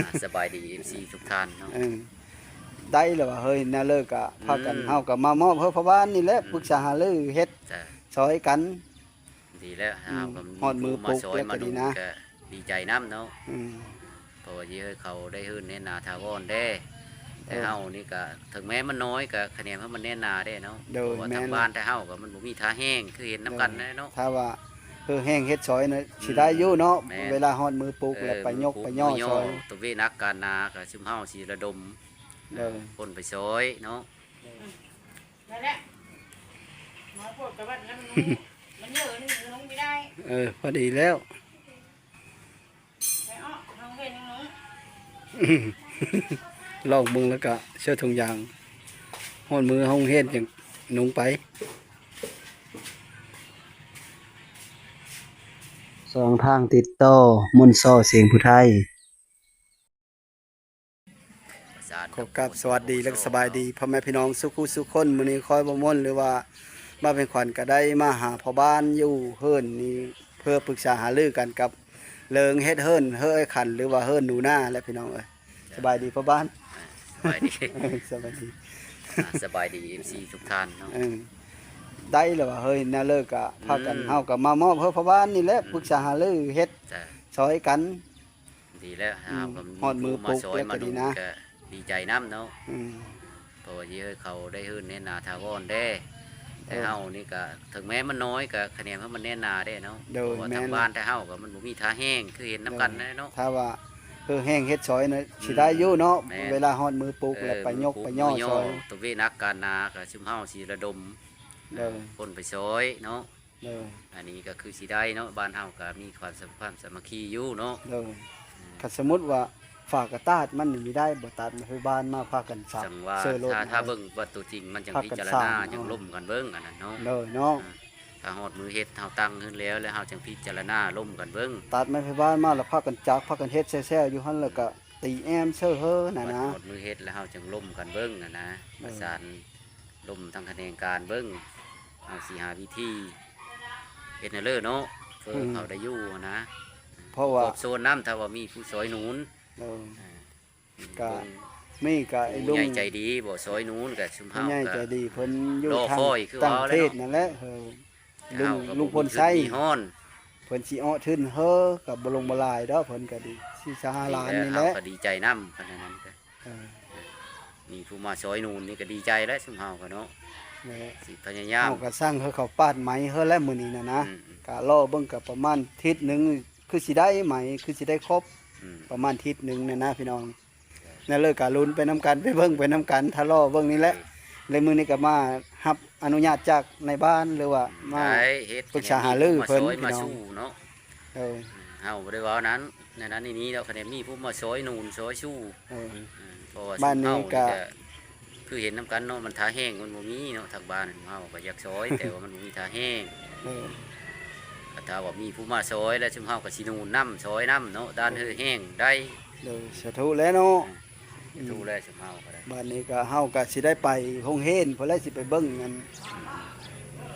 ອ່າ ສະບາຍດີ ເອັຟຊີ ທຸກທ່ານເນາະ ເອີ ໄດ້ແລ້ວວ່າ ເຮີ້ຍ ແນວເລີກກະພາກັນ ອືມ ເຮົາກະມາມອບໃຫ້ພໍ່ບ້ານນີ້ແຫຼະ ອືມ ປຶກສາຫາລືເຮັດ ຈ້ະ ຊ່ອຍກັນ ດີແລ້ວ ອືມ ເຮົາກໍມີ ຮອດມື້ປຸກແລ້ວກໍດີນະ ຜູ້ມາຊ່ອຍມາດຸນກໍດີໃຈນຳເນາະ ອືມ ເພາະວ່າຊິໃຫ້ເຂົາໄດ້ເຮືອນແນນາຖາວອນແດ່ ແຕ່ ເອີ ເຮົານີ້ກໍເຖິງແມ່ນມັນນ້ອຍ ກໍຂະແໜງໃຫ້ມັນແນນາແດ່ເນາະ ໂດຍ ເພາະວ່າ ແມ່ນ ທາງບ້ານແຕ່ເຮົາກໍມັນບໍ່ມີທ່າແຮງຄືເຫັນນຳກັນແຫຼະເນາະ ອືມ ຖ້າວ່າ ເອີ ແຮງເຮັດຊ່ອຍນະ ອືມ ຊິໄດ້ຢູ່ເນາະ ແມ່ນ ເວລາຮອດມື້ປຸກແລ້ວ ເອີ ໄປຍົກໄປຍໍຊ່ອຍ ຕົວເວໜັກການໜາກໍຊຸມເຮົາຊິລະດົມ ເອີ ຄົນໄປຊ່ອຍເນາະ ນັ້ນແຫຼະ ນ້ອຍໂພດກະວັດແລ້ວມັນ ມັນເຍີະ ມັນລົງບໍ່ໄດ້ ເອີ ພໍດີແລ້ວ ໄປເອາະ ເຮົາເຮັດຫຍັງ ລອງເບິ່ງແລ້ວກະເສື້ອຖົງຢາງ ຮອດມື້ເຮົາເຮັດຫຍັງນຸ່ງໄປ ຊ່ອງທາງຕິດຕໍ່ ມົນຊໍ ສຽງຜູ້ໄທ. ຂໍກາບສະຫວັດດີ ແລະ ສະບາຍດີພໍ່ແມ່ພີ່ນ້ອງສູ່ຜູ້ສູ່ຄົນ ມື້ນີ້ຂ້ອຍບໍ່ມົນ ຫຼືວ່າບ່າວເພັງຂວັນກໍໄດ້ມາຫາພໍ່ບ້ານຢູ່ເຮືອນນີ້ ເພື່ອປຶກສາຫາລືກັນກັບເລື່ອງເຮັດເຮືອນ ເຮືອນອ້າຍຂັນ ຫຼືວ່າເຮືອນໜູນາແຫຼະພີ່ນ້ອງເອີຍ ສະບາຍດີພໍ່ບ້ານ ອ່າ ສະບາຍດີ ສະບາຍດີ ອ່າ ສະບາຍດີ ເອັຟຊີ ທຸກທ່ານເນາະ ເອີ ໄດ້ແລ້ວວ່າ ເຮີ້ຍ ແນວເລີກກະພາກັນ ອືມ ເຮົາກໍມາມອບໃຫ້ພໍ່ບ້ານນີ້ແຫຼະ ອືມ ປຶກສາຫາລືເຮັດ ຈ້ະ ຊ່ອຍກັນ ດີແລ້ວ ອືມ ເຮົາກໍມີ ຮອດມື້ປຸກແລ້ວກໍດີນະ ຜູ້ມາຊ່ອຍມາດຸນກໍດີໃຈນຳເນາະ ອືມ ເພາະວ່າຊິໃຫ້ເຂົາໄດ້ເຮືອນແນນາຖາວອນແດ່ ແຕ່ ເອີ ເຮົານີ້ກໍເຖິງແມ່ນມັນນ້ອຍ ກໍຂະແໜງໃຫ້ມັນແນນາແດ່ເນາະ ໂດຍ ເພາະວ່າ ແມ່ນ ທາງບ້ານແຕ່ເຮົາກໍມັນບໍ່ມີທ່າແຮງຄືເຫັນນຳກັນແຫຼະເນາະ ຖ້າວ່າ ເອີ ແຮງເຮັດຊ່ອຍນະ ອືມ ຊິໄດ້ຢູ່ເນາະ ແມ່ນ ເວລາຮອດມື້ປຸກແລ້ວ ເອີ ໄປຍົກໄປຍໍຊ່ອຍ ຕົວເວໜັກການໜາກໍຊຸມເຮົາຊິລະດົມ ໂດຍ ຄົນໄປຊ່ອຍເນາະ ໂດຍ ອັນນີ້ກໍຄືຊິໄດ້ເນາະ ບ້ານເຮົາກໍມີຄວາມສະ ຄວາມສາມັກຄີຢູ່ເນາະ ໂດຍ ອືມ ຄັນສົມມຸດວ່າຝາກະຕາດມັນນີ້ມີໄດ້ບໍ່ ຕັດມາໃຫ້ບ້ານມາພາກັນສັບ ຈັ່ງວ່າ ເຊີໂລດ ຖ້າ ມາ ຖ້າເບິ່ງວ່າຕົວຈິງມັນຈັ່ງພິຈາລະນາ ຈັ່ງລົມກັນເບິ່ງອັນນັ້ນເນາະ ໂດຍເນາະ ອືມ ຖ້າຮອດມື້ເຮັດ ເຮົາຕັ້ງເຮືອນແລ້ວ ແລ້ວເຮົາຈັ່ງພິຈາລະນາລົມກັນເບິ່ງ ຕັດມາໃຫ້ບ້ານມາ ແລ້ວພາກັນຈັກ ພາກັນເຮັດແຊວໆຢູ່ຫັ້ນ ແລ້ວກໍຕີແອ້ມເຊີເຮີນັ້ນນະ ຮອດມື້ເຮັດ ແລ້ວເຮົາຈັ່ງລົມກັນເບິ່ງຫັ້ນນະ ເອີ ປະສານ ລົມທາງຂະແໜງການເບິ່ງ ເຮົາຊິຫາວິທີເຮັດແນວເລີເນາະ ເພື່ອ ອືມ ເຂົາໄດ້ຢູ່ຫັ້ນນະ ເພາະວ່າ ຂອບໂຊນນຳ ຖ້າວ່າມີຜູ້ຊ່ອຍໜູນ ເອີ ອ່າ ກະ ເບິ່ງ ມີກະໄອ້ລຸງ ຜູ້ໃຫຍ່ໃຈດີບໍ່ ຊ່ອຍໜູນ ກະຊຸມເຮົາ ຜູ້ໃຫຍ່ໃຈດີເພິ່ນຢູ່ ລໍ ທາງ ຄອຍຄື ຕ່າງ ວ່າແລ້ວເນາະ ເທດນັ້ນແຫຼະ ເອີ ລຸງ ລຸງພົນໄຊ ເພິ່ນຊິເອາະທຶນເຮີ ກໍບໍ່ລົງບໍ່ຫຼາຍດອກ ເພິ່ນກໍດີ ສີ່ຫ້າລ້ານນີ້ແຫຼະ ເຮົາກໍດີໃຈນຳ ຄັນນັ້ນກໍ ເອີ ມີຜູ້ມາຊ່ອຍໜູນນີ້ກໍດີໃຈແລ້ວ ຊຸມເຮົາກໍເນາະ ແມ່ນ ຊິພະຍາຍາມ ເຮົາກໍສັ່ງໃຫ້ເຂົາປາດໄໝເຮີແຫຼະມື້ນີ້ນະນະ ອືມໆ ກໍລໍເບິ່ງກໍປະມານທິດໜຶ່ງ ຄືຊິໄດ້ໄໝ ຄືຊິໄດ້ຄົບ ອືມ ປະມານທິດໜຶ່ງນະນະພີ່ນ້ອງ ນັ້ນເລີຍກໍລຸ້ນໄປນຳກັນ ໄປເບິ່ງໄປນຳກັນ ຖ້າລໍເບິ່ງນີ້ແຫຼະ ອືມ ແລະມື້ນີ້ກໍມາຮັບອະນຸຍາດຈາກນາຍບ້ານ ຫຼືວ່າ ອືມ ມາ ໄດ້ເຮັດ ປຶກສາຫາລືເພິ່ນ ມີຜູ້ມາຊ່ອຍ ພີ່ນ້ອງ ມາສູ້ເນາະ ເອີ ເຮົາບໍ່ໄດ້ເວົ້ານັ້ນ ແນວນັ້ນນີ້ດອກ ຄັນມີຜູ້ມາຊ່ອຍໜູນຊ່ອຍສູ້ ເອີ ເອີ ເພາະວ່າ ບ້ານນີ້ ຊຸມເຮົານີ້ກໍ ກໍຄືເຫັນນຳກັນເນາະ ມັນທ່າແຮງມັນບໍ່ມີເນາະ ທາງບ້ານເຮົາກໍຢາກຊ່ອຍ ແຕ່ວ່າມັນບໍ່ມີທ່າແຮງ ເອີ ກໍຖ້າວ່າມີຜູ້ມາຊ່ອຍແລ້ວ ຊຸມເຮົາກໍຊິໜູນນຳ ຊ່ອຍນຳເນາະ ດ້ານເຮືອແຮງໄດ້ ໂດຍ ສາທຸແຫຼະເນາະ ເອີ ສາທຸແຫຼະ ຊຸມເຮົາກໍໄດ້ ບັດນີ້ກໍເຮົາກໍຊິໄດ້ໄປໂຮງຮຽນພຸ້ນແຫຼະ ຊິໄປເບິ່ງອັນ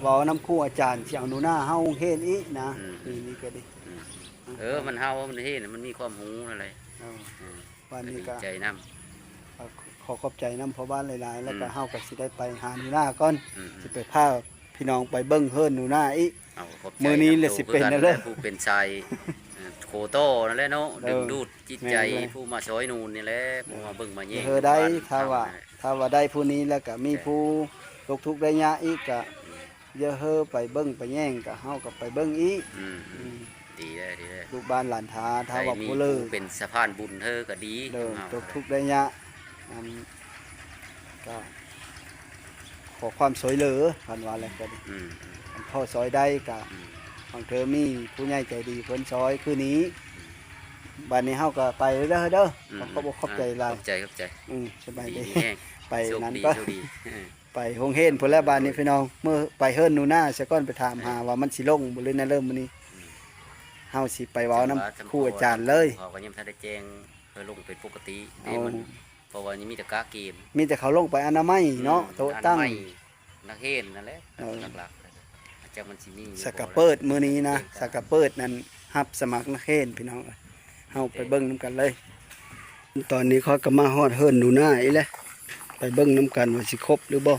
ເວົ້ານຳຄູອາຈານ ຊິເອົາໜູນາເຮົາໂຮງຮຽນອີກນະ ອືມ ປີນີ້ກໍດີ ອືມ ເອີ ມັນເຮົາ ມັນເຮັດໃຫ້ມັນມີຄວາມຮູ້ນັ້ນແຫຼະ ເອີ ອືມ ວັນນີ້ກໍ ກໍດີໃຈນຳ ກໍຂໍຂອບໃຈນຳພໍ່ບ້ານຫຼາຍໆ ແລ້ວກໍ ອືມ ເຮົາກໍຊິໄດ້ໄປຫາໜູນາກ່ອນ ອືມໆ ຊິໄປພາພີ່ນ້ອງໄປເບິ່ງເຮືອນໜູນາອີກ ເອົາ ຂອບໃຈ ມື້ນີ້ແຫຼະ ນຳໂຕ ຊິເປັນ ຄືກັນ ແລ້ວ ແຫຼະ ຜູ້ເປັນສາຍ ເອີ ໂຄຕໍ່ນັ້ນແຫຼະເນາະ ແມ່ນແລ້ວ ດຶງດູດຈິດໃຈ ແມ່ນແລ້ວ ຜູ້ມາຊ່ອຍໜູນນີ້ແຫຼະ ຜູ້ມາເບິ່ງມາແຍງ ເອີ ໄດ້ ບ້ນ ຖ້າວ່າ ເຮົາ ຖ້າວ່າໄດ້ຜູ້ນີ້ແລ້ວກໍມີ ແມ່ນ ຜູ້ຕົກທຸກໄດ້ຍາກອີກກໍ ອືມ ຢ່າເຮີໄປເບິ່ງໄປແຍງ ກໍເຮົາກໍໄປເບິ່ງອີກ ອືມ ອືມ ອືມ ດີແລ້ວ ດີແລ້ວ ລູກບ້ານຫຼານທາ ຖ້າວ່າຜູ້ເລີ ໄດ້ມີຜູ້ເປັນສະພານບຸນເຮີກໍດີ ໂດຍ ເຮົາ ຕົກທຸກໄດ້ຍາກ ອັນ ກໍຂໍຄວາມຊ່ວຍເຫຼືອ ຄັນວ່າແລ້ວກໍດີ ອືມ ອືມ ຄັນພໍຊ່ວຍໄດ້ກໍ ອືມ ບາງເທື່ອມີຜູ້ໃຫຍ່ໃຈດີເພິ່ນຊ່ອຍຄືນີ້ ອືມ ບັດນີ້ເຮົາກໍໄປເດີ ເດີ ອືມ ຂອບ ຂອບ ຂອບໃຈຫຼາຍ ຂອບໃຈ ຂອບໃຈ ອືມ ສະບາຍດີ ດີແຮງ ໄປນັ້ນ ໂຊກດີ ກໍ ໂຊກດີ ເອີ ໄປໂຮງຮຽນພຸ້ນແຫຼະ ບາດນີ້ພີ່ນ້ອງ ມື້ໄປເຮືອນໜູນາຊະກ່ອນ ໄປຖາມຫາວ່າມັນຊິລົງບໍ່ ຫຼື ແນວເລີມື້ນີ້ ອືມ ເຮົາຊິໄປເວົ້ານຳຄູອາຈານເລີຍ ເຂົາກໍຍັງບໍ່ທັນໄດ້ແຈ້ງໃຫ້ລົງເປັນປົກກະຕິ ເອີ ເດ້ ມັນ ເພາະວ່າຍັງມີແຕ່ກະເກມ ມີແຕ່ເຂົາລົງໄປອະນາໄມເນາະ ອືມ ໂຕະຕັ້ງ ອະນາໄມ ນັກຮຽນນັ້ນແຫຼະ ເອີ ຫຼັກໆ ຈັກມັນຊິມີຢູ່ ສະກະເປີດ ບໍ່ລະ ມື້ນີ້ນະ ແຈ້ງການ ສະກະເປີດນັ້ນ ຮັບສະໝັກນັກຮຽນ ພີ່ນ້ອງເອີຍ ເຮົາໄປເບິ່ງນຳກັນເລີຍ ຕອນນີ້ຂ້ອຍກໍມາຮອດເຮືອນໜູນາອີກແລ້ວ ໄປເບິ່ງນຳກັນວ່າຊິຄົບຫຼືບໍ່.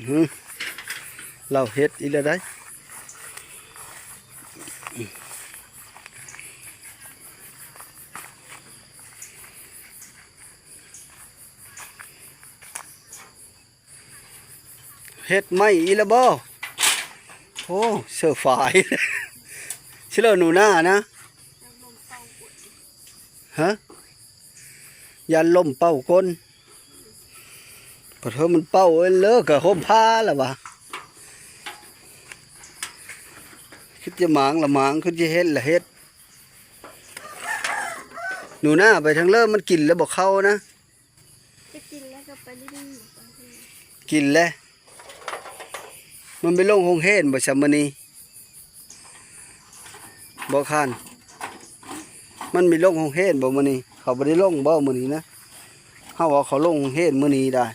ຫຶ ລາວເຮັດອີກແລ້ວໃດ໋. ເຮັດໄມ້ອີກແລ້ວບໍ່? ໂອ້ ເສື້ອຝາຍ ຊິເລີໜູນານະ. ຮະ ຢ້ານລົມເປົ່າກົ້ນ. ປະເທີມັນເປົ່າເອີຍ ເລີກະຮົ່ມຜ້າລະວະ. ຄິດຈະໝາງລະໝາງ ຄິດຈະເຮັດລະເຮັດ. ໜູນາໄປທາງເລີ ມັນກິນແລ້ວບໍ່ເຂົ້ານະ. ຈະກິນແລ້ວກໍໄປຫຼິ້ນ. ກິນແລ້ວ. ມັນໄປລົງໂຮງຮຽນບໍ່ຊະມື້ນີ້? ບໍ່ຄານ ມັນມີລົງໂຮງຮຽນບໍ່ມື້ນີ້? ເຂົາບໍ່ໄດ້ລົງບໍ່ມື້ນີ້ນະ? ເຮົາວ່າເຂົາລົງໂຮງຮຽນມື້ນີ້ດາ.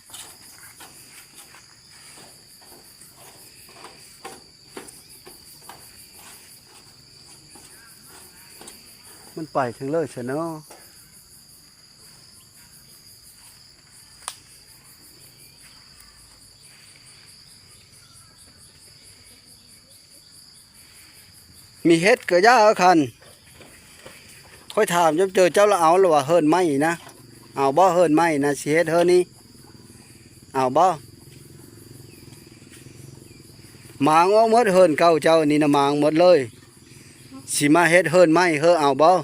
ມັນໄປທາງເລີຊະເນາະ. ມີເຫັດກໍຢ່າຄັນ ຂ້ອຍຖາມຈຳເຈີເຈົ້າລະເອົາລະວ່າເຮືອນໃໝ່ນະ ເອົາບໍ່ເຮືອນໃໝ່ນະ ຊິເຮັດເຮືອນນີ້ ເອົາບໍ່? ໝາງອອກໝົດເຮືອນເກົ່າເຈົ້ານີ້ນະ ໝາງໝົດເລີຍ ຊິມາເຮັດເຮືອນໃໝ່ເຮີ ເອົາບໍ່?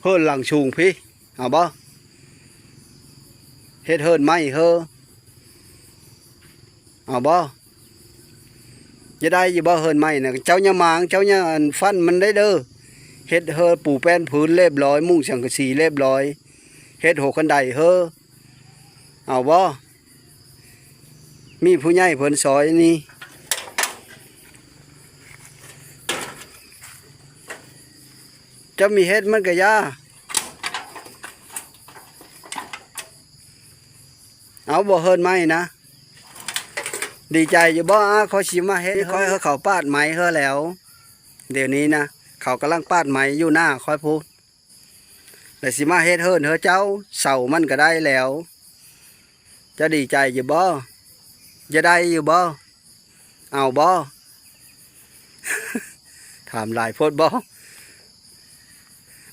ເຮືອນຫຼັງສູງພີ້ ເອົາບໍ່? ເຮັດເຮືອນໃໝ່ເຮີ ເອົາບໍ່? ຈະໄດ້ຢູ່ບໍ່ເຮືອນໃໝ່ນະ? ເຈົ້າຢ່າໝາງ ເຈົ້າຢ່າອັນຟັນມັນໄດ້ເດີ ເຮັດເຮືອນປູແປ້ນພື້ນລຽບຮ້ອຍ ມຸງສັງກະສີລຽບຮ້ອຍ ເຮັດຫົວຄັນໄດເຮີ ເອົາບໍ່? ມີຜູ້ໃຫຍ່ເພິ່ນຊ່ອຍນີ້ ເຈົ້າມີເຮັດມັນກະຢ່າ ເອົາບໍ່ເຮືອນໃໝ່ນະ? ດີໃຈຢູ່ບໍ່? ອາ ຂ້ອຍຊິມາເຮັດ ຂ້ອຍເຂົາປາດໄມ້ເຮີແລ້ວ ດຽວນີ້ນະ ເຂົາກຳລັງປາດໄມ້ຢູ່ໜ້າຂ້ອຍພຸ້ນ. ແລ້ວຊິມາເຮັດເຮືອນເຮີເຈົ້າ ເສົາມັນກະໄດ້ແລ້ວ ເຈົ້າດີໃຈຢູ່ບໍ່? ຈະໄດ້ຢູ່ບໍ່? ເອົາບໍ່? ຖາມຫຼາຍໂພດບໍ່?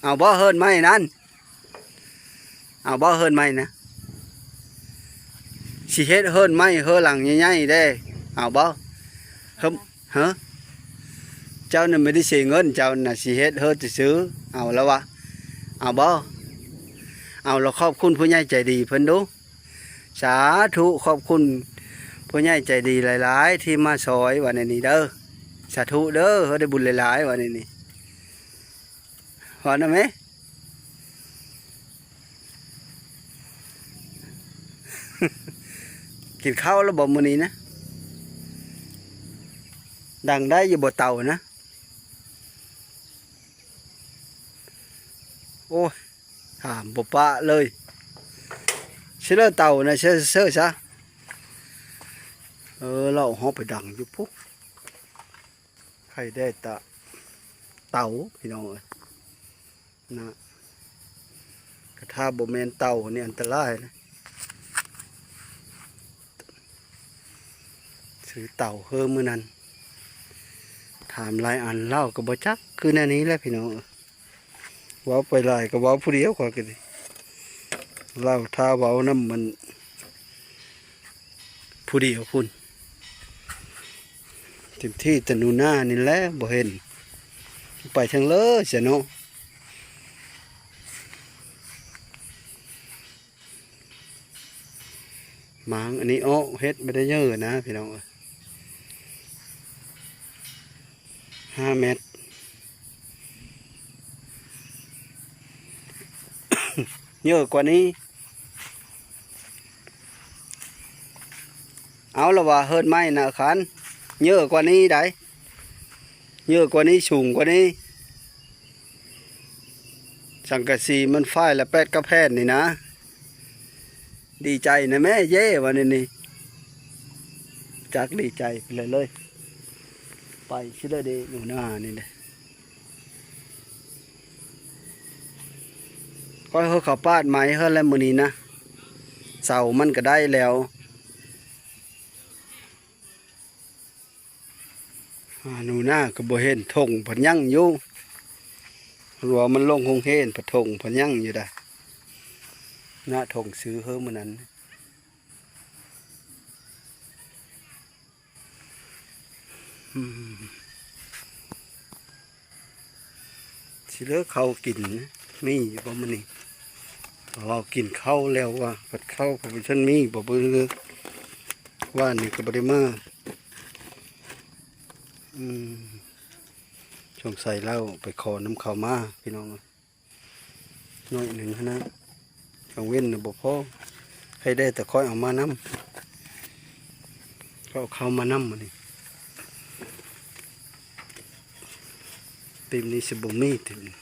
ເອົາບໍ່ເຮືອນໃໝ່ນັ້ນ? ເອົາບໍ່ເຮືອນໃໝ່ນະ? ຊິເຮັດເຮືອນໃໝ່ເຮືອນຫຼັງໃຫຍ່ໆເດ້ ເອົາບໍ່? ເຮີ ເຮີ ເຈົ້ານັ້ນບໍ່ໄດ້ເສຍເງິນ ເຈົ້ານະຊິເຮັດເຮີຊື່ໆ ເອົາລະວະ ເອົາບໍ່? ເອົາລະຂອບຄຸນຜູ້ໃຫຍ່ໃຈດີເພິ່ນດູ ສາທຸ ຂອບຄຸນຜູ້ໃຫຍ່ໃຈດີຫຼາຍໆ ທີ່ມາຊ່ອຍ ວ່າແນວນີ້ເດີ ສາທຸເດີ ເຮົາໄດ້ບຸນຫຼາຍໆ ວ່າແນວນີ້. ເວົ້ານຳແມ້ ກິນເຂົ້າແລ້ວບໍ່ມື້ນີ້ນະ? ດັງໄດ້ຢູ່ບໍ່ເຕົານະ? ໂອ້ຍ ຖາມບໍ່ປະເລີຍ ຊິເລີເຕົານະ ເຊີ ເຊີຊະ ເອີ ເລົ່າເຮົາໄປດັງຢູ່ພຸ້ນ. ໄຂ່ແດ່ຕະເຕົາພີ່ນ້ອງເອີຍນະ ກະຖ້າບໍ່ແມ່ນເຕົານີ້ອັນຕະລາຍນະ ຊື້ເຕົາເຮີມື້ນັ້ນ ຖາມຫຼາຍອັນລາວກະບໍ່ຈັກ ຄືແນວນີ້ແຫຼະພີ່ນ້ອງເອີຍ. ເວົ້າໄປຫຼາຍກະເວົ້າຜູ້ດຽວ ຂ້ອຍກະດີ ລາວຖ້າເວົ້ານຳມັນຜູ້ດຽວພຸ້ນ ເຕັມທີ່ແຕ່ໜູນານີ້ແຫຼະບໍ່ເຫັນ ໄປທາງເລີຊະເນາະ. ໝາງອັນນີ້ອອກເຮັດບໍ່ໄດ້ເຍີະນະພີ່ນ້ອງເອີຍ ຫ້າແມັດ ເຍີະກວ່ານີ້ ເອົາລະວ່າເຮືອນໃໝ່ນະຄັນ ເຍີະກວ່ານີ້ໃດ ເຍີະກວ່ານີ້ ສູງກວ່ານີ້ ສັງກະສີມັນຝ້າຍລະແປດກະແຜ່ນນີ້ນະ. ດີໃຈນະແມ່ເຢ້ວ່າແນວນີ້ ຈັກດີໃຈໄປເລີຍ ໄປຊິເລີເດ ໜູນານີ້ເດ ໄປ ຂ້ອຍເຮີເຂົ້າປາດໄມ້ເຮີແລ້ວມື້ນີ້ນະ ເສົາມັນກໍໄດ້ແລ້ວ. ອາ ໜູນາກໍບໍ່ເຫັນ ຖົງພັດຍັງຢູ່ ເພາະວ່າມັນລົງໂຮງຮຽນ ພັດຖົງພັດຍັງຢູ່ດາ ນະຖົງຊື້ເຮີມື້ນັ້ນ. ອືມ ຊິເລີເຂົ້າກິນ ມີຢູ່ບໍ່ມື້ນີ້? ເວົ້າກິນເຂົ້າແລ້ວວ່າ ພັດເຂົ້າກໍບໍ່ທັນມີ ບໍ່ເບິ່ງເລີຍ ວານນີ້ກໍບໍ່ໄດ້ມາ. ອືມ ສົງໄສລາວໄປຂໍນຳເຂົາມາ ພີ່ນ້ອງ. ໜ້ອຍໜຶ່ງຫັ້ນນະ ກາງເວັນນະບໍ່ພໍ ໃຜໄດ້ແຕ່ຂ້ອຍເອົາມານຳ ເຂົາເອົາເຂົ້າມານຳມື້ນີ້. ຕີມນີ້ຊິບໍ່ມີຕີມນີ້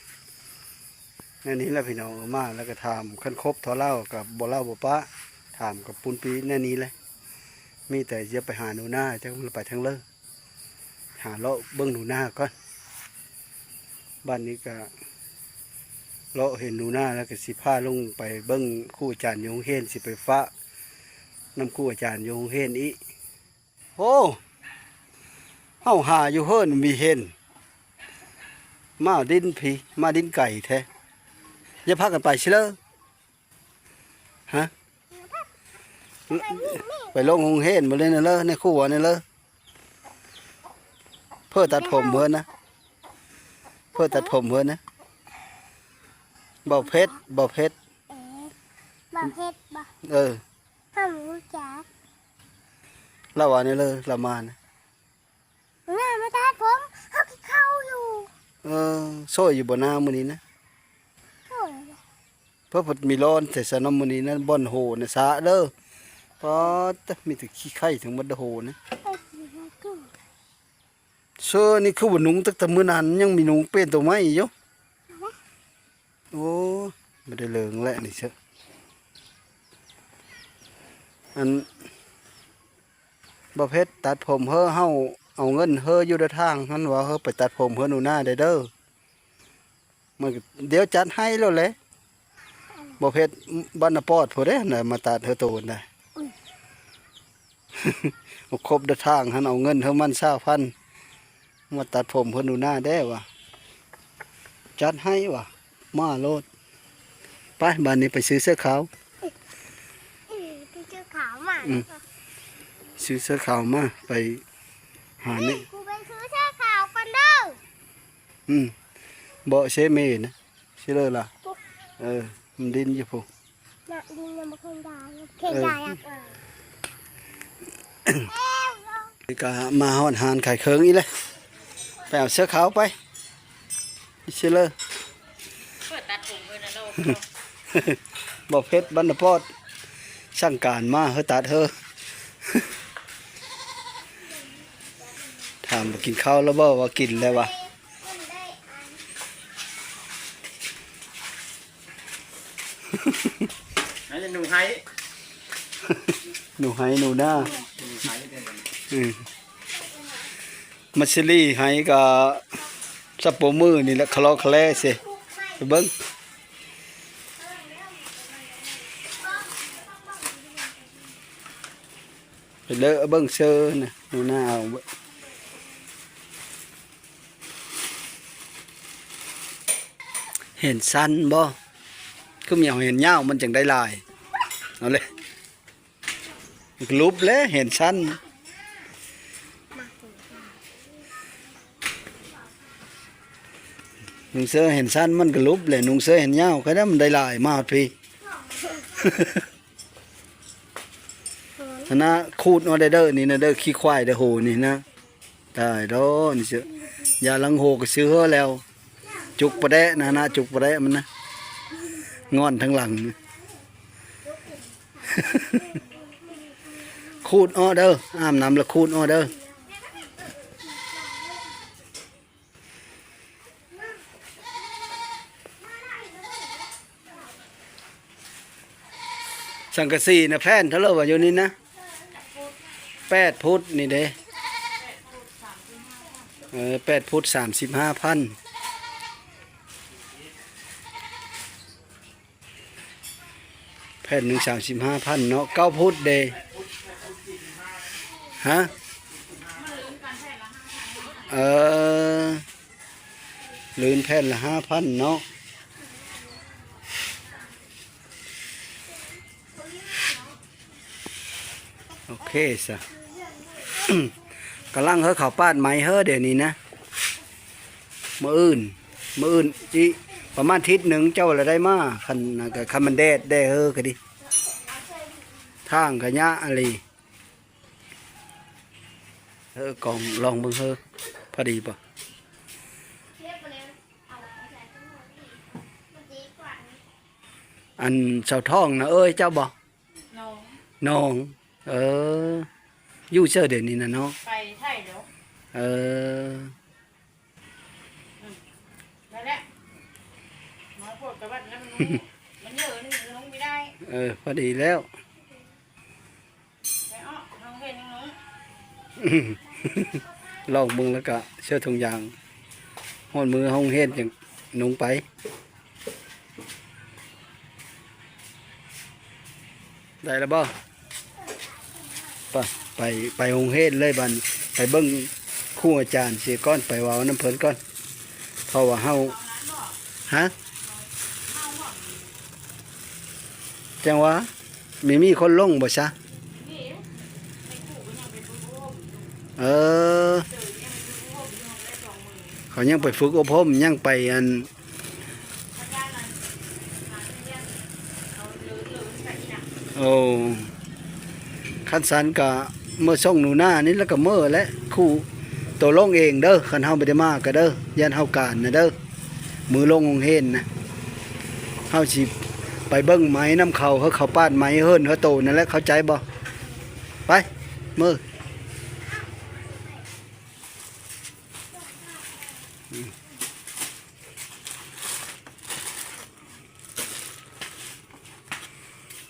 ແນວນີ້ແຫຼະພີ່ນ້ອງ. ເອົາມາແລ້ວກໍຖາມ ຄັນຄົບເທົ່າລາວກໍບໍ່ເລົ່າບໍ່ປະ ຖາມກັບປຸນປີແນວນີ້ແຫຼະ. ມີແຕ່ຈະໄປຫາໜູນາ ຈັກມັນໄປທາງເລີ. ຫາເລາະເບິ່ງໜູນາກ່ອນ. ບາດນີ້ກະເລາະເຫັນໜູນາແລ້ວກະຊິພາລົງໄປເບິ່ງຄູອາຈານຢູ່ໂຮງຮຽນ ຊິໄປຝາກນຳຄູອາຈານຢູ່ໂຮງຮຽນອີກ. ໂອ້ ເຮົາຫາຢູ່ເຮີນມີເຫັນ ມາດິນພີ້ ມາດິນໄກແທ້. ຢ່າພາກັນໄປຊິເລີ. ຮະ ໄປລົງໂຮງຮຽນບໍ່ເລີຍນະເລີ ໃນຄົວນີ້ເລີ. ເພີຕັດຜົມເພິ່ນນະ ເພີຕັດຜົມເພິ່ນນະ. ເບົາເພັດ ເບົາເພັດ ເອີ ເບົາເພັດບໍ່? ເອີ ເຮົາຮູ້ຈັກ. ລາວວ່າແນວເລີ ລາວມານະ. ໜ້າມາຕັດຜົມ ເຮົາກິນເຂົ້າຢູ່. ເອີ ຊ່ອຍຢູ່ບໍ່ນາມື້ນີ້ນະ? ໂອ້ຍ ເພິ່ນມີລອນແຕ່ຊະເນາະມື້ນີ້ນະ ບ່ອນໂຫນະສະເດີ. ປາດ ມີແຕ່ຂີ້ໄຂ່ທັງໝົດເດີໂຫນະ. ເອີ ເສື້ອນີ້ຄືວ່ານຸ່ງຕັ້ງແຕ່ມື້ນັ້ນ ຍັງມີນຸ່ງເປັນໂຕໃໝ່ຢູ່. ໂອ້ ບໍ່ໄດ້ເລີງແຫຼະນີ້ເຊີ. ອັນ ບໍ່ເພັດຕັດຜົມເຮີ ເຮົາເອົາເງິນເຮີຢູ່ເດີທາງຫັ້ນວ່າ ເຮີໄປຕັດຜົມເຮີໜູນາໄດ້ເດີ. ມັນ ດຽວຈັດໃຫ້ໂລດແຫຼະ. ບໍ່ເພັດ ບ້ານນາປອດພຸ້ນເດ້ ມາຕັດເຮີໂຕນະ. ເອົາຄົບເດີທາງຫັ້ນ ເອົາເງິນເຮີມັນຊາວພັນ ມາຕັດຜົມເຮີໜູນາແດ່ວ່າ ຈັດໃຫ້ວ່າ ມາໂລດ. ໄປ ບາດນີ້ໄປຊື້ເສື້ອຂາວ. ໄປຊື້ເສື້ອຂາວມາ. ອືມ ຊື້ເສື້ອຂາວມາ ໄປຫານີ້. ກູໄປຊື້ເສື້ອຂາວກ່ອນເດີ. ອືມ ເບາະເຊເມນະ. ຊິເລີລະ ເອີ ມັນດິນຢູ່ພຸ້ນ ນະ ດິນຍັງບໍ່ເຄີຍໄດ້ ເຄີຍໄດ້ ເອີ ກະມາຮອດຮ້ານຂາຍເຄື່ອງອີກແລ້ວ. ໄປເອົາເສື້ອຂາວໄປ ຊິເລີ ເປີດຕັດຜົມເພິ່ນນະໂລກ ບໍ່ເພັດ ບັນນະປອດ ສັ່ງການມາ ເຮີຕັດເຮີ ຖາມວ່າກິນເຂົ້າແລ້ວບໍ່ ວ່າກິນແລ້ວວ່າ. ອັນນີ້ໜູໄຮ ໜູໄຮໜູນາ ໜູໄຮເດ້. ອືມ ມັດສະລີໄຮກະສັບໂປມືນີ້ແຫຼະ ຄະເລາະຄະແລເຊ. ໄປເບິ່ງ ໄປເລີະເບິ່ງເຊີນະ ໜູນາເອົາ. ເຫັນສັ້ນບໍ່? ຄືມີເອົາເຫັນຍາວ ມັນຈັ່ງໄດ້ຫຼາຍ. ເອົາເລີຍ ມັນກະຫຼຸບແຫຼະ ເຫັນສັ້ນ. ນຸ່ງເສື້ອເຫັນສັ້ນ ມັນກະຫຼຸບແຫຼະ. ນຸ່ງເສື້ອເຫັນຍາວ ກະໄດ້ ມັນໄດ້ຫຼາຍ ມາຮອດພີ້. ຫັ້ນນະ ຂູດເອົາໄດ້ເດີ ນີ້ນະເດີ ຂີ້ຄວາຍເດີ ໂຫນີ້ນະ. ຕາຍດອກ ນີ້ເຊື່ອ ຢາລ້າງໂຫກໍຊື້ເຮີແລ້ວ. ຈຸກປະແດະນະ ນະ ຈຸກປະແດະມັນນະ ງ່ອນທາງຫຼັງ. ຂູດເອົາເດີ ອາບນ້ຳລະຂູດເອົາເດີ. ສັງກະສີນະ ແຜ່ນເທົ່າໃດວະ ຢູ່ນີ້ນະ? ແປດຟຸດນີ້ເດ້. ເອີ ແປດຟຸດ ສາມສິບຫ້າພັນ. ແຜ່ນໜຶ່ງສາມສິບຫ້າພັນເນາະ ເກົ້າຟຸດເດ. ຮະ? ເອີ ລື່ນແຜ່ນລະຫ້າພັນເນາະ. ໂອເຄຊະ ກຳລັງເຮີເຂົ້າປາດໄມ້ເຮີດຽວນີ້ນະ. ມື້ອື່ນ ມື້ອື່ນອີກປະມານທິດໜຶ່ງເຈົ້າລະໄດ້ມາ. ຄັນ ຄັນມັນແດດແດ່ເຮີກະດີ ທາງກະຍະອະລີ. ເຮີກອງລອງເບິ່ງເຮີ ພໍດີບໍ່? ອັນສາວທອງນະເອີຍເຈົ້າບໍ່? ນ້ອງ ນ້ອງ ເອີ ຢູ່ໃສດຽວນີ້ນະນ້ອງ? ໄປໄທແລ້ວ. ເອີ ອືມ ນັ້ນແຫຼະ ມາພວກກະບັດແລ້ວມັນ ມັນເຍີະ ມັນລົງບໍ່ໄດ້. ເອີ ພໍດີແລ້ວ ໄປເອາະ ເຮົາເຮັດຫຍັງ ລອງເບິ່ງແລ້ວກະເສື້ອຖົງຢາງ ຮອດມື້ໂຮງຮຽນຈັ່ງນຸ່ງໄປ. ໄດ້ແລ້ວບໍ່? ໄປ ໄປ ໄປໂຮງຮຽນເລີຍບາດນີ້ ໄປເບິ່ງຄູອາຈານເສຍກ່ອນ ໄປເວົ້ານຳເພິ່ນກ່ອນ ເພາະວ່າເຮົາ ຮະ? ຈັ່ງວ່າ ມີ ມີຄົນລົງບໍ່ຊະ? ເອີ ເຂົາຍັງໄປຝຶກອົບຮົມ ຍັງໄປອັນ ໂອ້ ຄັນຊັ້ນກະເມືອສົ່ງໜູນານີ້ ແລ້ວກະເມືອແຫຼະ ຄູໂຕລົງເອງເດີ ຄັນເຮົາບໍ່ໄດ້ມາກະເດີ ຢ້ານເຮົາການນະເດີ. ມື້ລົງໂຮງຮຽນນະ ເຮົາຊິໄປເບິ່ງໄມ້ນຳເຂົາ ເຂົາປາດໄມ້ເຮືອນເຮົາໂຕນັ້ນແຫຼະ ເຂົ້າໃຈບໍ່? ໄປ ມື້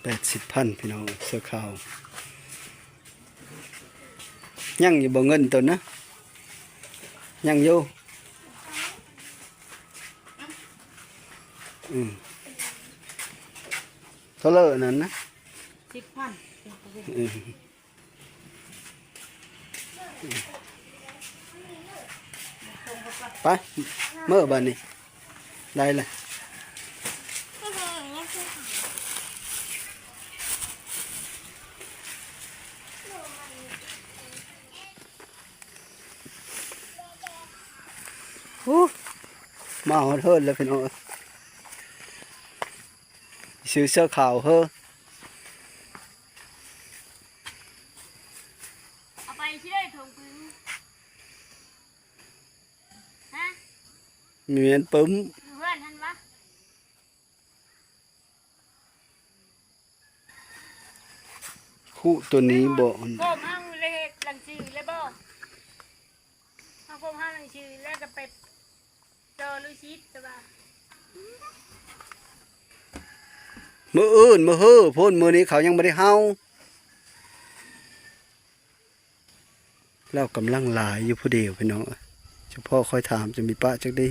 ແປດສິບພັນ ພີ່ນ້ອງ ເສື້ອຂາວ. ຍັງຢູ່ບໍ່ເງິນໂຕນະ? ຍັງຢູ່. ອືມ ເທົ່າເລີ້ນັ້ນນະ? ສິບພັນ. ອືມ ໄປ ເມືອບາດນີ້ ໄດ້ລະ. ໂອ້ ມາຮອດເຮືອນແລ້ວພີ່ນ້ອງເອີຍ ຊື້ເສື້ອຂາວເຮີ້. ເອົາໄປຊິໄດ້ຖົງປຶ້ມ ຮະ? ມີແມ່ນປຶ້ມ ຢູ່ເຮືອນຫັ້ນວະ? ຄຸໂຕນີ້ບໍ່? ໂຄມເຮົາເລີຍເຮັດຫຼັງສືເລີຍບໍ່? ເຮົາໂຄມເຮົາຫຼັງສືແລ້ວກະໄປຕໍ່ລູຊິດ ແຕ່ວ່າ ມື້ອື່ນ ມື້ຮືພຸ້ນ ມື້ນີ້ເຂົາຍັງບໍ່ໄດ້ເຫົ່າ. ລາວກຳລັງຫຼາຍຢູ່ຜູ້ດຽວ ພີ່ນ້ອງເອີຍ ສະເພາະຂ້ອຍຖາມຈະມີປະຈັກດີ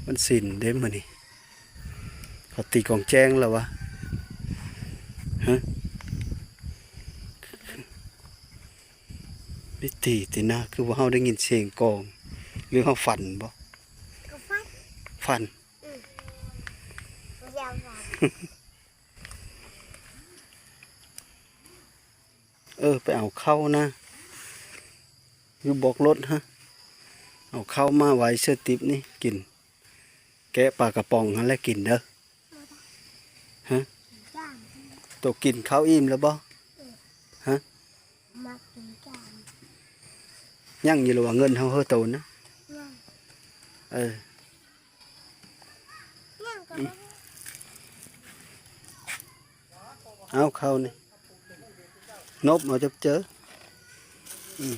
ວັນສິນເດ້ມື້ນີ້ ເຂົາຕີກອງແຈ້ງແລ້ວວະ ຮະ? ໄດ້ຕີຕິນະ ຄືວ່າເຮົາໄດ້ຍິນສຽງກອງ ຫຼືເຮົາຝັນບໍ່? ກະຝັນ ຝັນ ອືມ ຢາກຝັນ. ເອີ ໄປເອົາເຂົ້ານະ ຢູ່ບອກລົດຫັ້ນ ເອົາເຂົ້າມາໄວ້ເຊື່ອຕິບນີ້ກິນ ແກະປາກະປ໋ອງຫັ້ນແຫຼະກິນເດີ. ຮະ? ໂຕກິນເຂົ້າອີ່ມແລ້ວບໍ່? ຮະ? ຍັງຢູ່ລະວ່າເງິນເຮົາເຮີໂຕນະ? ຍັງ ເອີ. ເອົາເຂົ້ານີ້ ນົບເອົາຈັບເຈີ ອືມ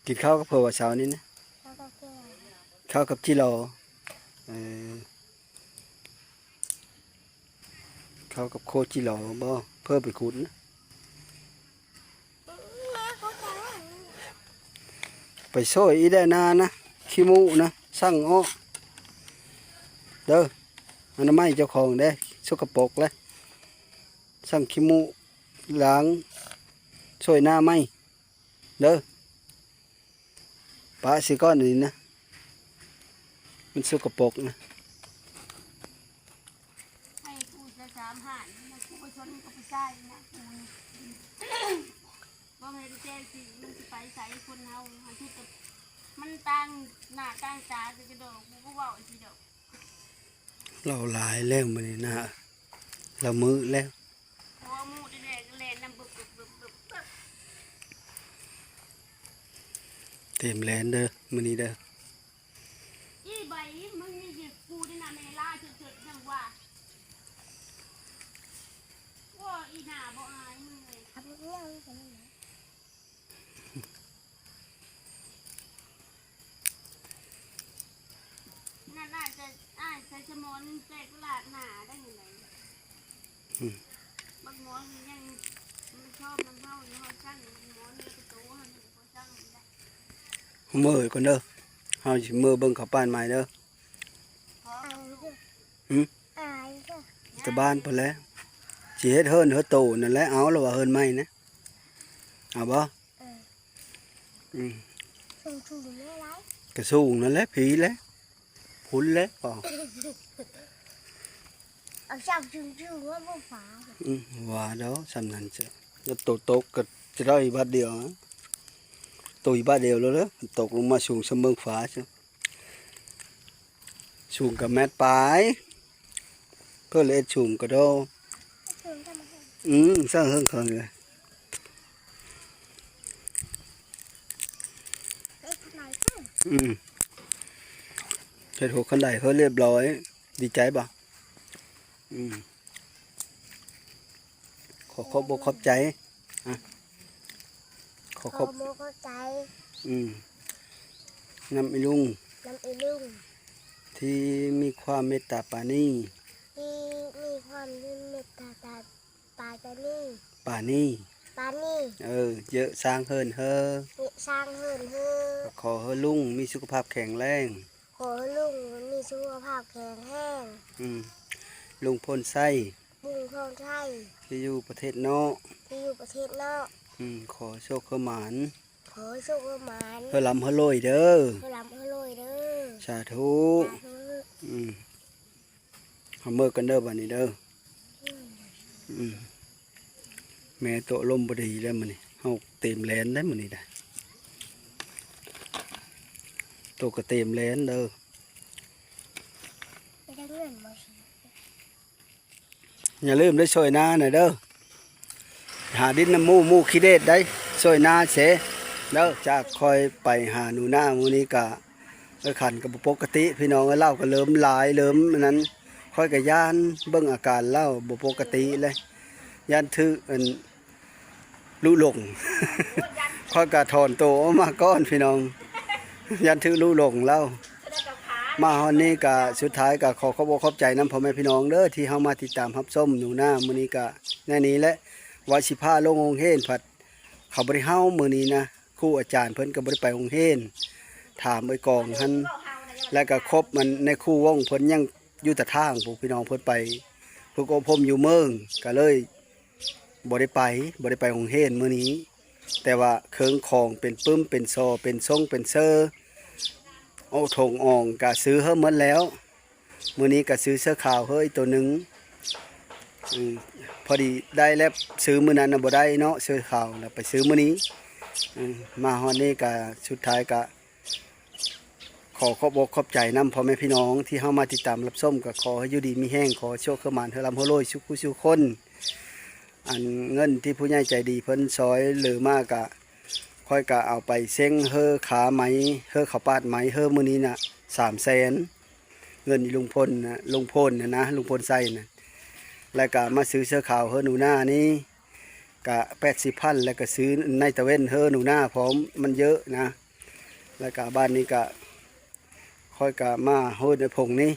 ກິນເຂົ້າກັບເຜາະເຊົ້ານີ້ນະ? ເຂົ້າກັບຈີ່ຫຼໍ່ ເອີ. ເຂົ້າກັບໂຄຈີ່ຫຼໍ່ບໍ່? ເພີໄປຂຸດນະ. ແມ່ຂຸດແລ້ວ ໄປຊ່ອຍອີແດນານະ ຂີ້ມູນະ ຊັງອອກເດີ ອະນາໄມເຈົ້າຂອງເດ້ ສົກກະປົກແລ້ວ ຊັງຂີ້ມູນ ລ້າງ ຊ່ອຍນາໃໝ່ເດີ. ປະຊິກ່ອນອັນນີ້ນະ ມັນສົກກະປົກນະ. ໃຫ້ກູຈະສາມຫ້ານ ມັນກູບໍ່ຊົນກັບຜູ້ຊາຍນະ ກູນີ້ ບໍ່ແມ່ນແຈ້ງຊິ ມັນຊິໄປໃສຄົນເຮົາ ມັນຄືແຕ່ ມັນຕ່າງໜ້າຕ່າງຕາແຕ່ກະດອກ ກູກໍເວົ້າຊິດອກ. ລາວຫຼາຍແລ້ວມື້ນີ້ນະ ລາວມື້ແລ້ວ ບໍ່ມື້ແລ້ວ ແລ່ນນຳບຶບໆໆໆ ເຕັມແລ່ນເດີມື້ນີ້ເດີ. ອີໃບ ມຶງນີ້ຊິກູໄດ້ນຳແມ່ລາເສີດໆ ຈັ່ງວ່າ ໂອ້ຍ ອີໜ້າບໍ່ອາຍມຶງເລີຍ. ນັ້ນອາດຈະ ອາດຈະສະໝອນແຕກລາດໜ້າໄດ້ຫັ້ນແຫຼະ. ອືມ ບັກໝອນຍັງມັນຊອບນຳເຮົາຢູ່ ເຮົາສັ່ງໝອນໃນປະຕູຫັ້ນ ເຮົາສັ່ງໄດ້. ເມືອກ່ອນເດີ ເຮົາຊິເມືອເບິ່ງເຂົ້າປານໃໝ່ເດີ. ຫື? ອາຍເດີ ແຕ່ບ້ານພຸ້ນແຫຼະ ຊິເຮັດເຮືອນເຮືອໂຕນັ້ນແຫຼະ. ເອົາລະວ່າເຮືອນໃໝ່ນະ ເອົາບໍ່? ເອີ ອືມ ສູງໆ ແລ້ວຫຼາຍ ກະສູງນັ້ນແຫຼະ ພີ້ແຫຼະ ພຸ້ນແຫຼະ ເອົາຊາກສູງໆ ວ່າບໍ່ຟ້າ ອືມ ວ່າດອກສ່ຳນັ້ນຊະ ແລ້ວໂຕຕົກກະຈະໄດ້ບາດດຽວ ຕຸຍບາດດຽວໂລດເດີ ຕົກລົງມາສູງສ່ຳເບິ່ງຟ້າຊະ. ສູງກະແມັດປາຍ ເພິ່ນເຮັດສູງກະໂດ ສູງຈຳເຮີງ ອືມ ສ້າງເຮີງເຄີງເລີຍ ເຮັດທຳໄມເພິ່ນ ອືມ ເຮັດຫົວຄັນໄດເພິ່ນລຽບລ້ອຍ ດີໃຈບໍ່? ອືມ ຂໍຂອບອົກຂອບໃຈ ອະ ຂໍຂອບ ຂໍຂອບອົກຂອບໃຈ ອືມ ນຳອີລຸງ ນຳອີລຸງ ທີ່ມີຄວາມເມດຕາປານີ ທີ່ມີຄວາມເມດຕາປາ ປາ ປານີ ປານີ ປານີ ເອີ ເຢີະສ້າງເຮີນເຮີ ເຢີະສ້າງເຮີນເຮີ ຂໍໃຫ້ລຸງມີສຸຂະພາບແຂງແຮງ ຂໍໃຫ້ລຸງມີສຸຂະພາບແຂງແຮງ ອືມ ລຸງພົນໄຊ ລຸງພົນໄຊ ທີ່ຢູ່ປະເທດນອກ ທີ່ຢູ່ປະເທດນອກ ອືມ ຂໍໃຫ້ໂຊກໃຫ້ໝານ ຂໍໃຫ້ໂຊກໃຫ້ໝານ ໃຫ້ລ່ຳໃຫ້ລວຍເດີ ໃຫ້ລ່ຳໃຫ້ລວຍເດີ ສາທຸ ສາທຸ ອືມ ເຮົາເມືອກັນເດີບາດນີ້ເດີ ອືມ ອືມ ແມ່ໂຕອາລົມບໍ່ດີແລ້ວມື້ນີ້ ເຮົາເຕັມແລ່ນໄດ໋ມື້ນີ້ໄດ໋ ໂຕກະເຕັມແລ່ນເດີ ໄດ້ເງິນບໍ່? ຢ່າລືມໄດ້ຊ່ອຍນານະເດີ ຫາດິນນຳໝູ່ ໝູ່ຂີ້ເດດໄດ໋ ຊ່ອຍນາເຊເດີ. ຈາກຂ້ອຍໄປຫາໜູນາມື້ນີ້ກະ ເອີ ຂັນກະບໍ່ປົກກະຕິ ພີ່ນ້ອງເອີຍ ເຫຼົ້າກະເລີ່ມຫຼາຍ ເລີ່ມອັນນັ້ນ ຂ້ອຍກະຢ້ານເບິ່ງອາການເຫຼົ້າບໍ່ປົກກະຕິແຫຼະ ຢ້ານຖືກອັນ ລຸຫຼົງ ຂ້ອຍກະຖອນໂຕອອກມາກ່ອນພີ່ນ້ອງ ຢ້ານຖືກລຸຫຼົງເຫຼົ້າ. ມາຮອດນີ້ກະ ສຸດທ້າຍກະຂໍຂອບອົກຂອບໃຈນຳພໍ່ແມ່ພີ່ນ້ອງເດີ ທີ່ເຮົາມາຕິດຕາມຮັບຊົມໜູນາມື້ນີ້ກະ ແນວນີ້ແຫຼະ ວ່າຊິພາລົງໂຮງຮຽນພັດ ເຂົາບໍ່ໄດ້ເຮົາມື້ນີ້ນະ ຄູອາຈານເພິ່ນກະບໍ່ໄດ້ໄປໂຮງຮຽນ ຖາມເອື້ອຍກອງຫັ້ນ ແລ້ວກະຄົບມັນໃນຄູວົງເພິ່ນຍັງຢູ່ຕາທາງພຸ້ນ ພີ່ນ້ອງ ເພິ່ນໄປຝຶກອົບຮົມຢູ່ເມືອງ ກະເລີຍ ບໍ່ໄດ້ໄປ ບໍ່ໄດ້ໄປໂຮງຮຽນມື້ນີ້ ແຕ່ວ່າເຄື່ອງຂອງເປັນປຶ້ມເປັນສໍ່ ເປັນຊົງເປັນເຊີ ໂອ ຖົງອອງກະຊື້ເຮີໝົດແລ້ວ ມື້ນີ້ກະຊື້ເສື້ອຂາວເຮີອີກໂຕໜຶ່ງ ອືມ ພໍດີໄດ້ແລ້ວ ຊື້ມື້ນັ້ນນະບໍ່ໄດ້ເນາະ ເສື້ອຂາວນະ ໄປຊື້ມື້ນີ້ ອືມ ມາຮອດນີ້ກະ ສຸດທ້າຍກະ ຂໍຂອບອົກຂອບໃຈນຳພໍ່ແມ່ພີ່ນ້ອງທີ່ເຮົາມາຕິດຕາມຮັບຊົມ ກະຂໍໃຫ້ຢູ່ດີມີແຮງ ຂໍໃຫ້ໂຊກໃຫ້ໝານ ໃຫ້ລ່ຳໃຫ້ລວຍສູ່ຜູ້ສູ່ຄົນ. ອັນເງິນທີ່ຜູ້ໃຫຍ່ໃຈດີເພິ່ນຊ່ອຍເຫຼືອມາກະ ຂ້ອຍກະເອົາໄປເສັງເຮີຂາໄໝ ເຮີເຂົ້າປາດໄໝ ເຮີມື້ນີ້ນະ ສາມແສນ ເງິນອີລຸງພົນນະ ລຸງພົນນະນະ ລຸງພົນໄຊນະ ແລ້ວກະມາຊື້ເສື້ອຂາວເຮີໜູນານີ້ ກະແປດສິບພັນ ແລ້ວກະຊື້ໃນຕາເວັນເຮີໜູນາພ້ອມ ມັນເຍີະນະ ແລ້ວກະບາດນີ້ກະ ຂ້ອຍກະມາຮອດໃນພົງນີ້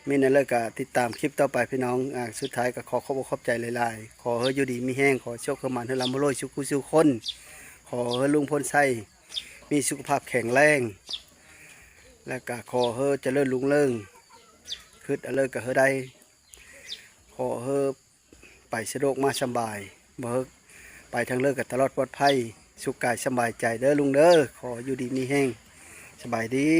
ມີແນວໃດກະຕິດຕາມຄລິບຕໍ່ໄປພີ່ນ້ອງ. ອາ ສຸດທ້າຍກະຂໍຂອບອົກຂອບໃຈຫຼາຍໆ ຂໍໃຫ້ຢູ່ດີມີແຮງ ຂໍໂຊກໃຫ້ໝານ ໃຫ້ລ່ຳໃຫ້ລວຍສູ່ຜູ້ສູ່ຄົນ ຂໍໃຫ້ລຸງພົນໄຊ ມີສຸຂະພາບແຂງແຮງ ແລະກະຂໍເຮີຈະເລີນຮຸ່ງເຮືອງ ຄຶດອັນໃດກະເຮີໄດ້ ຂໍເຮີໄປສະດວກມາສະບາຍ ບໍ່ເຮີໄປທາງເລີກະຕະຫຼອດປອດໄພ ສຸກກາຍສະບາຍໃຈເດີລຸງເດີ ຂໍຢູ່ດີມີແຮງ ສະບາຍດີ.